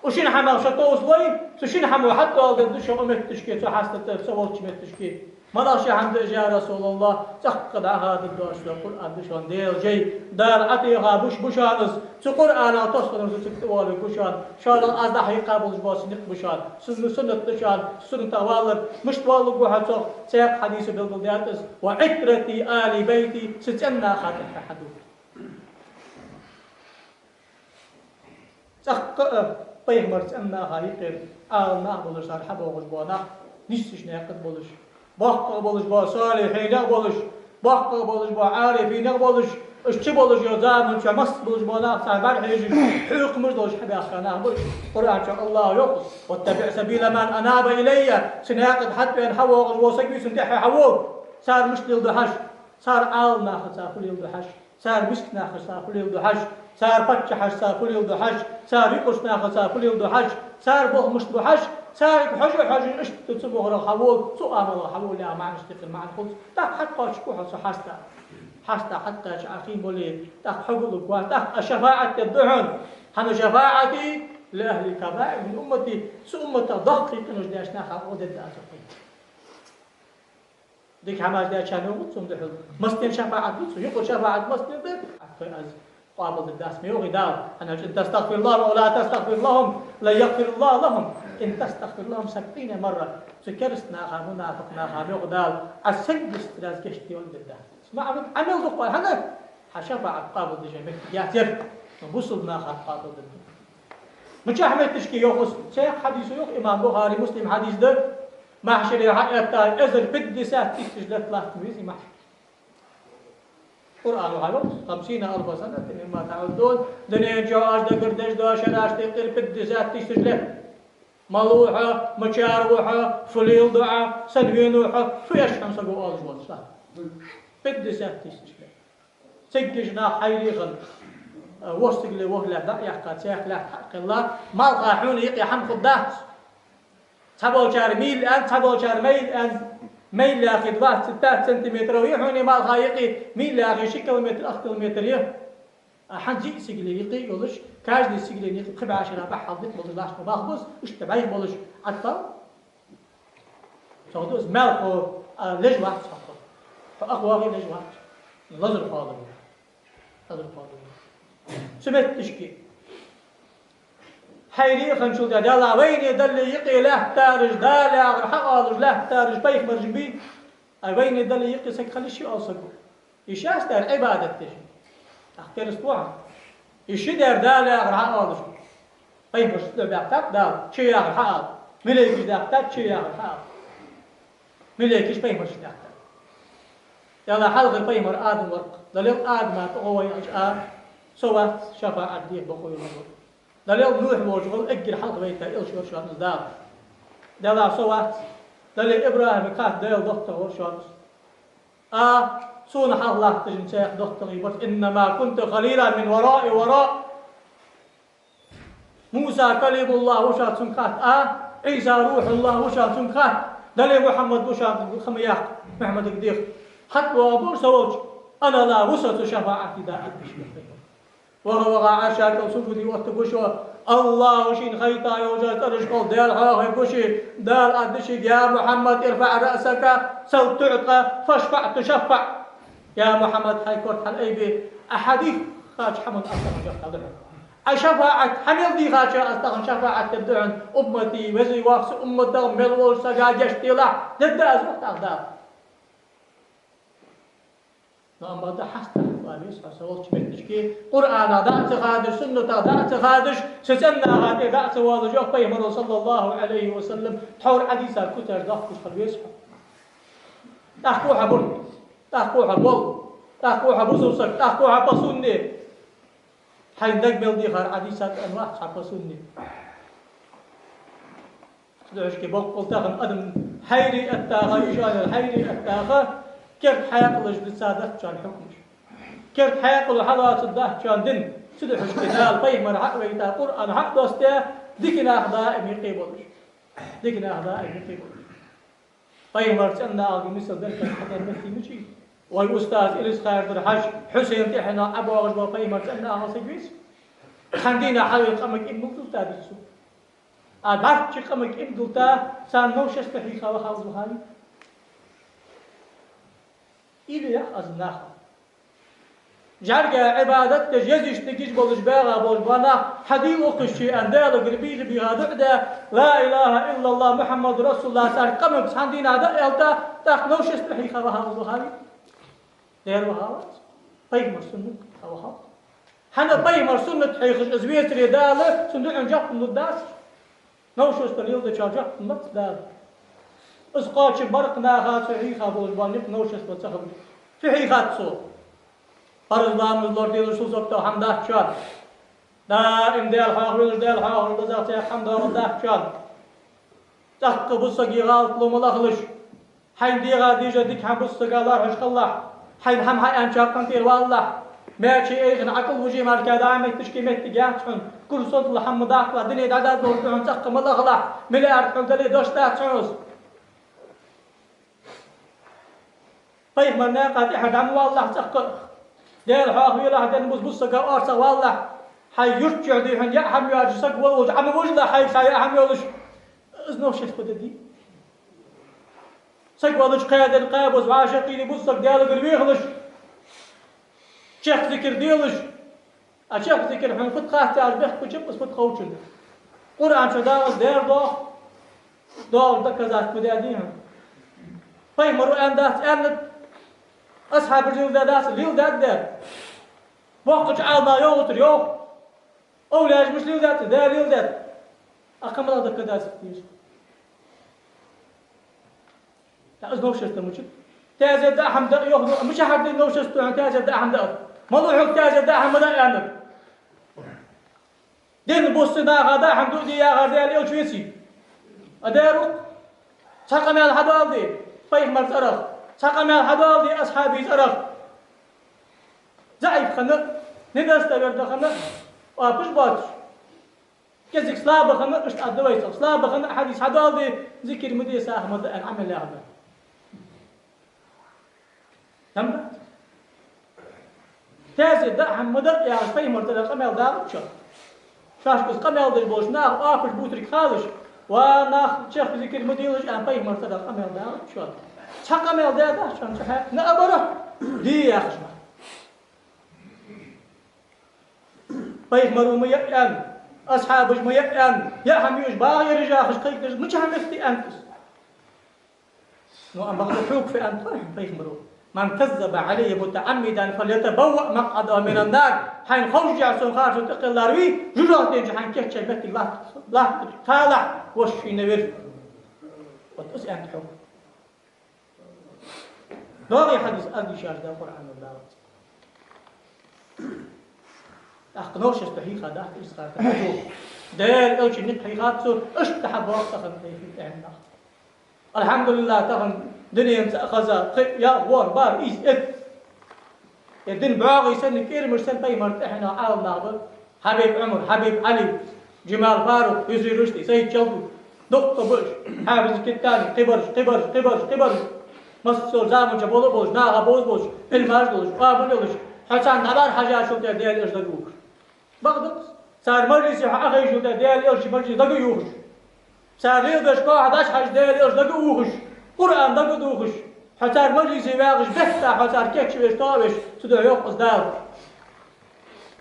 Укх шин хӀамах шо товсалой, цу шин хӀамо хьатӀадоаладергда шо укх метташка, цу хьаста тӀа, со волча метташка. МалагӀа ши хӀама да уж, я РасулаллахӀ? ЦӀаккха дӀахадергдоацаш дола Къуръан да шоана, Даьла жай. Дала Ӏотеха буш ба шоана из. Цу Къуръанах тосханарца цига тӀавоаларгва шоана. ШоллагӀа, аз дӀахьекха болаш бола са никъ ба шоана. Сун-, суннат да шоана, суннатах валар. Мишта воалларгва хьо цох? Цхьаькха хьадисо белгалдаьд из: وعترتي آل بيتي, са цӀен наха тӀехьа хьадувла. ЦӀаккха а пайхамара цӀен наха юкъера Ӏаламнах болаш, цар хьабоагӀаш бола нах, нийсача наькъа тӀа болаш, боккхагӀа болаш бола солихьинех болаш, боккхагӀа болаш бола Ӏарифинех болаш, уж чу болаш йола заман чу масса болаш бола нах, цар бӀарахьежаш, хьехамаш долаш хьабаьхка нах ба уж. Къуръан чу АллахӀа йоах: واتبع سبيل من أناب إلي. Са наькъа тӀа хьатӀавена хьавоагӀаш вола саг вий, цунна тӀехьа хьавола. Цар мишта леладу хьажа, цар Ӏаламнахаца фу леладу хьажа. Цар мискача нахаца фу леладу хьажа, цар паччахьашца фу леладу хьажа, цар юкъарча нахаца фу леладу хьажа, цар болх мишта бу хьажа, царех хьожа а хьожаш, иштта цу мугӀарах хьавола, цу Ӏамалах хьавола яха маӀанаш тӀехьа маӀан хул. ТӀаккха хьатӀакхоачаргва хьо цу хьаста. Хьаста хьатӀакхаьча Ӏа хин бале, тӀаккха хьогал лургвац, тӀаккха аз шафаӀат дергда хьона. ХӀана: شفاعتي لأهل الكبائر من أمتي. Са умматах доккхий къинош деш наха гӀо дергда аз, йоах. Дика хӀамаш дечарна йоагӀа цунна духьал. Массанена шафаӀат ду цо, юкъара шафаӀат массанена да. Аккхой аз къоабалдергдац, ма йоахий Дала. ХӀана аьлча: «إن تستغفر لهم أو لا تستغفر لهم لن يغفر الله لهم إن تستغفر لهم سبعين مرة». Цу кераста наха, мунафикъ наха, ма йоах Дала, Ӏа саггахьа раз гешт де валлалца дергдац. Ма Ӏа, Ӏа мел дукха, хӀана? Хьа шафаӀат къоабалдеш моттиг яц ер, но бусалба наха къоабалдергда. Мичахьа моттигашка йоах из? Цхьаькха хьадисо йоах имам Бухари, Муслим хьадис да, махьшаре хьаэтта эзар пятьдесят тысяч лет латтам веза махьшар. Къуръано хьайоах: خمسين ألف سنة مما تعدون, дунен чу Ӏа дагардеш дола шераш тӀехкъир пятьдесят тысяч лет. Малав хьо, мичара ва хьо, фу леладу Ӏа, сенна венав хьо, фу эш хьона саго оалаш воацаш. Пятьдесят тысяч лет. Цига уж нах хьайрий хинна, а, ворхӀ сигале ворхӀ лаьтта дӀа а яьккха, цхьаькха лаьтта хьа а кхелла, малха хьона юкъе хӀама хургдац. Цхьаболчар милла аьнна, цхьаболчар майла аьнна, майла яхе двадцать пять сантиметров я хьона малха юкъе, милла яхе ши километр, ах километр я. А хӀанз диъ сигале юкъе а йолаш, каждый сигален юкъе пхи бӀаь шера бахьал дика болаш лашка бах бус, иштта бӀайха болаш Ӏаттал. Цо дус мел хьо, а, леш вац хьо. Хьо ах вагӀе леш вац. Лазар хьо ду. Лазар хьо ду. Цу моттигашка хьайрий хинначул тӀехьа Дала вайна Далла юкъе лаьттараш, Дала яхар хьаоалаш лаьттараш пайхамараш бий, а вайна Далла юкъе саг хила йиш я оал саго. Йиш яц дера Ӏибадат деш. ТӀаккха кераста ва хьо. Йиш я дера Дала яхар хьаоалаш. Пайхамарашта духьа даьхкад Дала, ший яхар хьаала. Малейкаша даьхкад, ший яхар хьаала. Малейкаша пайхамарашта даьхкад. Дала хьалхара пайхамар Адам вар-кх. Далел Адама тӀагӀо вай аьлча а, со вац шафаӀат деха бокъо йолаш вар. Далел Нухь волча гӀолла эггара хьалха вайта элча вар шоана из Дала. Дала со вац. Далел ИбрахӀима кхатта Даьла доттагӀа вар шоана из. А, сона хьалха латташ цхьа доттагӀий бар: «إنما كنت خليلا من وراء وراء». Муса Калимуллахь ва шоана цунга кхатта, а, Ӏийса Рухьуллахь ва шоана цунга кхатта, Дале Мухьаммад ва шоана хӀама яккха, Мухьаммадага деха. ХӀаьта ва абур со волча, «أنا لا وسط شفاعتي» да, аьнна. ВагӀа-вагӀа Ӏарша кӀал сужуде оттаргва шо, АллахӀа шийна хайта йолча цӀерашкахьа Даьла хьоахавергва ше, Дала аргда шийга: «يا محمد ارفع رأسك سل تعط واشفع تشفع». Я Мухьаммад, хьай корта хьалъайбе, Ӏа хьадийхача хӀаман аз тахан жоп дергда хьона. Ӏа шафаӀат хьа мел дийхача аз тахан шафаӀат дергда хьона. Уммати, веза-воккха са умматах мел волча сага гешт делахь, дергда аз, йоах тӀаккха Дала. Но амма да хьастагӀа валес хьо со волча моттигашка, Къуръанах дӀа а ца хадаш, суннатах дӀа а ца хадаш, са цӀен наха тӀера дӀа а ца воалаш, йоах пайхамаро, саллаллахӀу Ӏалайхи ва саллам, тхьовра Ӏадийса куцаш дохкаш хила веза хьо. ТӀаккха хьо бур, тӀаккха хьо бол, тӀаккха хьо бусалба саг, тӀаккха хьо по сунне. Хьайна дага мел дехар Ӏадийса тӀа вац хьа по сунне. Цудухьа боккъал тахан адам хьайрий эттача, йишанел хьайрий эттача, керда хьаькъалаш дицадац шоана хьукмаш. Керда хьаькъало хьалоацаргдац шоана дин. Цудухьа Дала пайхамар хьа а вайта, Къуръан хьа а доссадаь, дика нах даим юкъе болаш. Дика нах даим юкъе болаш. Пайхамара цӀен нахага мисал дерг хьадер моттиг мичай? Вай устаз Илисха-Юртара Хьажа, Хьусен тӀехьенах ӀобоагӀаш бола пайхамара цӀен нахага саг веций? Цхьан дийнахьа хьалве къамага иман дилла тӀадиса цо. А бӀарчча къамага иман дилла, царна новшество хьийха ваха из вахавий? Или яха аз наха. ЖӀарга Ӏибадат деш, езаш дигиш болаш, баьгӀа болаш бола нах, хьадийла укхаза шоана, Даьлагара бийха-бийха дуӀа даь, لا إله إلا الله محمد رسول الله, цар къамага цхьан дийнахьа дӀа а аьлча, тӀаккха новшество хьийха ваха из вахавий? Дера вахавац. Пайхамара суннат хьийха вахав. ХӀана пайхамара суннат хьийхаш из вецаре Дала цун дуӀан жоп лургдац. Новшество леладечоа жоп лургдац Дала. Из кхоачам бар-кх наха цу хьийха болаш бола никъ новшество ца хилар. Фу хьийхад цо? Парз ламаз лораделаш, фусам-тӀа хӀама дац шоана. Даим Даьла хьоахавелаш, Даьла хьоахавелаш, лазар цхьа хӀама доагӀаргдац шоана. ТӀаккха бусалба сага гӀалат лу ма лахалаш. Хьайна дегӀа дезаш дика хӀама бусалба сага лоархӀаш хилалахь. Хьайна хӀама хьааьнначоа къинтӀера валалахь. Маьче айхана Ӏакъил вужий мара кхы дӀа а моттигашка моттиг яц хьона. Кура сонтал хӀама ма даккхалахь, дуне дӀадоалаш да хьона, цӀаккха ма лахалахь. Миллиард хьона дале, дош дац хьона из. Пайхамара наькъа тӀехьа дӀа ма валалахь цӀаккха. Даьла хьоахавелахь, ден бус бусалба сага орцагӀвалалахь. Хьай юрта чу дий хьона яа хӀама йоацаш саг вала волча Ӏа ма вужалахь, хьайга цхьа яа хӀама йолаш. Из новшество да дий? Саг валача кхаь ден кхаь бус вӀашагӀкхийна бусалба саг Даьлагара вехалаш, чехка зикар делаш, А чехка зикар хьона фуд хатта аьлча, бехк беча, из фуд ховчун. Къуръан чу дагӀаш дер дох, догӀаш доказательство ма даьдий хьона. Пайхамаро аьнна дац, аьннад, асхьабаша леладаь дац, леладаьд дер. Боккхача Ӏаламнаха йоах цар, йоах. Овлияша мишта леладаьд, Дала леладаьд. Ӏа кхы малагӀа доказательство деза? Из новшество мичад? Таьзет даа хӀама даа, йоах, мичахьара да новшество хьона таьзет даа хӀама даа? Малув хьога таьзет даа хӀама ма даа аьннад? Дин бусса наха даа хӀама дуаде яхар Даьла Элча веций? А дер укх. Цхьа къамаьл хьадоаладе пайхамара цӀерах. Цхьа къамаьл хьадоаладе асхьабий цӀерах. ЗаӀиф хинна, недостоверно хинна, оапаш боацаш. КӀезига слабо хинна, иштта аргда вай цох. Слабо хинна хьадис хьадоаладе, зикар ма де, сагӀа ма де аьнна Ӏамал яхар да. Дам бац. Таьзет даа хӀама ма даа яхаш пайхамара цӀерах къамаьл дагӀача. Шоашка из къамаьл деш болча наха оапаш бувцарг халаш, ва нах, чехка зикар ма делаш аьнна пайхамара цӀерах къамаьл дагӀача. Цхьа къамаьл даьдац шоана цу хьакъехьа, наоборот, де яхаш нах. Пайхамаро ма яа аьнна, асхьабаша ма яа аьнна, яа хӀама юаш багӀа ераш яхаш кхайкадеш, мичахьа метте аьннад из? Ну, амма бакъда хьога фу аьннад пайхамаро: «من كذب علي متعمدا فليتبوأ مقعده من النار». Хьайна ховш яхаш сона харцо тӀакхеллар вий, жожагӀатен чу хьайна кийчъяь моттиг латт-, латтача кхалахь воша шийна вир. Вот из аьннад хьога. ДогӀий хьадис аз дийшача да Къуръано дагӀац. ТӀаккха новшество хьийха дац из хатта. Даьла Элчан никъ хьийхад цо, иштта хьабоагӀа тахан тӀехьа тӀехьенах. АлхьамдулиллахӀ, тахан дунен цӀа а хеза, кхы а яа, ворхӀ, бархӀ, ийс, итт. Ер дин бӀоагӀий санна, кӀермаш санна пайхамара тӀехьенах Ӏаламнах ба. Хьабиб Ӏумар, Хьабиб Ӏали, Джамал Фарукъ, Юсуф Рушди, Сайд Чалбу, дуккха ба уж, Хьафиз Киттани, кхыбараш, кхыбараш, кхыбараш, кхыбараш. Массайолча заман чу бола болаш, наха бовза болаш, Ӏилмаш долаш, къоабал йолаш, хьо царна дӀабӀарахьежачул тӀехьа Даьла Элча дага ухаш. Бакъда, цар мажлисе хьо Ӏохайшачул тӀехьа Даьла Элча мажлисе дага ухаш. Цар леладеш кхоа хьо дӀачухьежача Даьла Элча дага ухаш, Къуръан дага дувхаш, хьо цар мажлисе вагӀаш, бетта хьо цар кийчвеш, тоавеш, цудухьа йоах из Дала: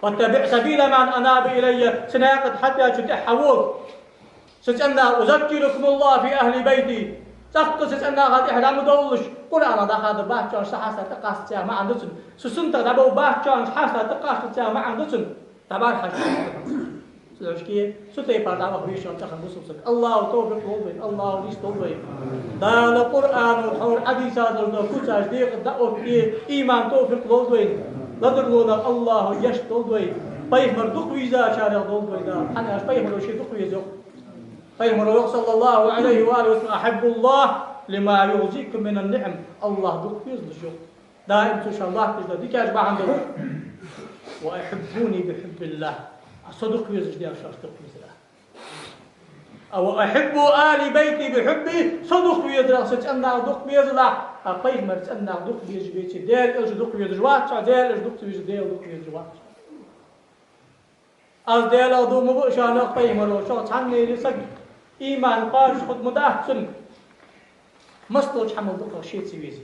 «واتبع سبيل من أناب إلي», са наькъа тӀа хьатӀаваьча тӀехьа хьавола. «Са цӀеннах, أذكركم الله في أهل بيتي». ЦӀаккха са цӀеннаха тӀехьа дӀа ма довлалаш, Къуръана дӀахада бац шоана, са хьаста тӀакхаста цӀи маӀан да цун. Са суннатах дӀабовла бац шоана, са хьаста тӀакхаста цӀи маӀан да цун. ДӀабӀарахьежа. Цудухьа цу тайпара дӀаваха веза шоана тахан бусалба саг. АллахӀа товфикъ лолда вайна, АллахӀа нийсдолда вайна. Дала Къуръано, хьона хьадисашка куцаш декъа дӀаотте, иман, товфикъ лолда вайна. Ледарлонах АллахӀа гешт долда вайна. Пайхамар дукха везачарех долда вай Дала. ХӀана аьлча пайхамаро ше дукха веза йоах. Пайхамаро йоах, صلى الله عليه وآله وسلم: «أحبوا الله لما يغذيكم من النعم». АллахӀ дукха везалаш йоах. Даим цо шоана латташ дола дикаш бахьан долаш. «وأحبوني بحب الله». А со дукха везаш дера шоаш дукха везар. А «وأحبوا آل بيتي بحبي», со дукха везарах, са цӀеннах дукха везалахь, а пайхамара цӀеннах дукха везаш веце, Даьла Элча дукха везаш вац хьо, Даьла Элча дукха ца везаш, Даьла дукха везаш вац хьо. Аз Даьлах дув ма буъ шоана, йоах пайхамаро, шоах цхьанне а саг иман кхоачаш хургдац цунна, массадолча хӀамал дукхагӀа ше ца везе.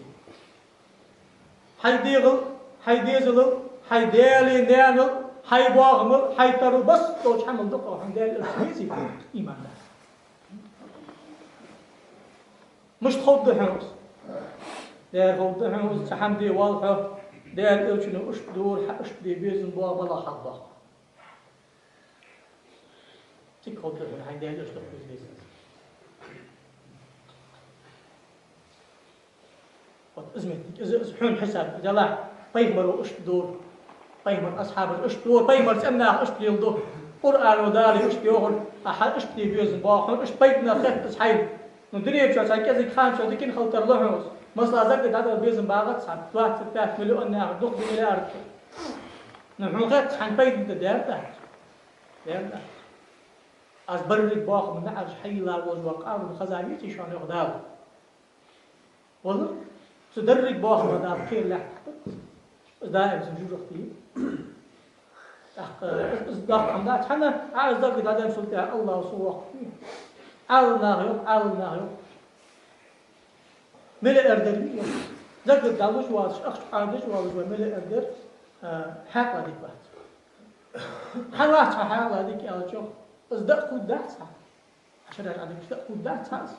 Хьай дегӀал, хьай дезалал, хьай даьлал, наьнал, хьай бохамал, хьай тарал, массадолча хӀамал дукхагӀа хьона Даьла Элча ца везе, иман дац. Мишта ховргда хьона из? Дера ховргда хьона из, цхьа хӀама де воалл хьо, Даьла Элчано иштта дора, хьа иштта де безам боагӀа, малагӀа хьал боагӀа. Цига ховргда хьона хьайна Даьла Элча дукха веза безам. Вот из моттиг, из, из хьона хьисап делахь, пайхамаро иштта дора, пайхамара асхьабаша иштта дора, пайхамара цӀеннаха иштта леладу, Къуръано, Дала иштта йоахар, а хьа иштта де безам боагӀа хьона, иштта пайдана хет из хьайна. Ну, дунен чу цхьа кӀезига хана чу дикан хила тарлу хьона из. Масала, закат дӀадала безам багӀац хьа, двадцать пять миллион наха, дукха да миллиард. Ну, хьона хет из хьайна пайдана да, дера дац? Дера дац. Аз берригача бохама наӀараш хьайийлла волаш вола къарум хеза веций шоана, йоах Дала? Валлахь, цу деррига бохама Дала кхера лаьттаргда. Из даим цун жожагӀате я. ТӀаккха из, из доккха хӀама дац, хӀана аьлча, закат дӀаденначул тӀехьа АллахӀа сов воаккхаргвий? Ӏаламнаха йоах, Ӏаламнаха йоах. Миллиардер вий, йоах. Закат дӀалуш воацаш, ахча Ӏодеш воаллаш вола миллиардер, а, хьаькъал дика вац. Хьан вац хьо хьалха дика аьлча, из даа кхувргдац хьа. Шариатага дика даа кхувргдац хьа из.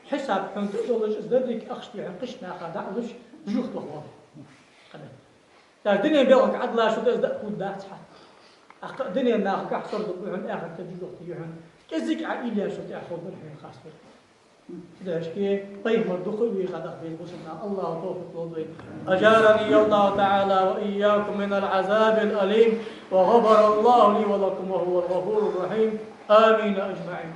Хьисап хьона тӀа долаш из деррига ахча дий хьона кхыча наха дӀа а луш, жугтах вала. Кхы а. Даже дунен белхага Ӏадала шу да из даа кхувргдац хьа. ТӀаккха дунен нахагахьа сордоалаш ба хьона, ахарта жугтий хьона. КӀезига Ӏа уйла еш шу тӀехьа хургдар хьона хастар. Дашке, пайхамар дукха вийха даха беза бусалба наха. АллахӀа тавфикъ лолда вайна. أجارني الله تعالى وإياكم من العذاب الأليم، وغفر الله لي ولكم، وهو الغفور الرحيم. آمين أجمعين.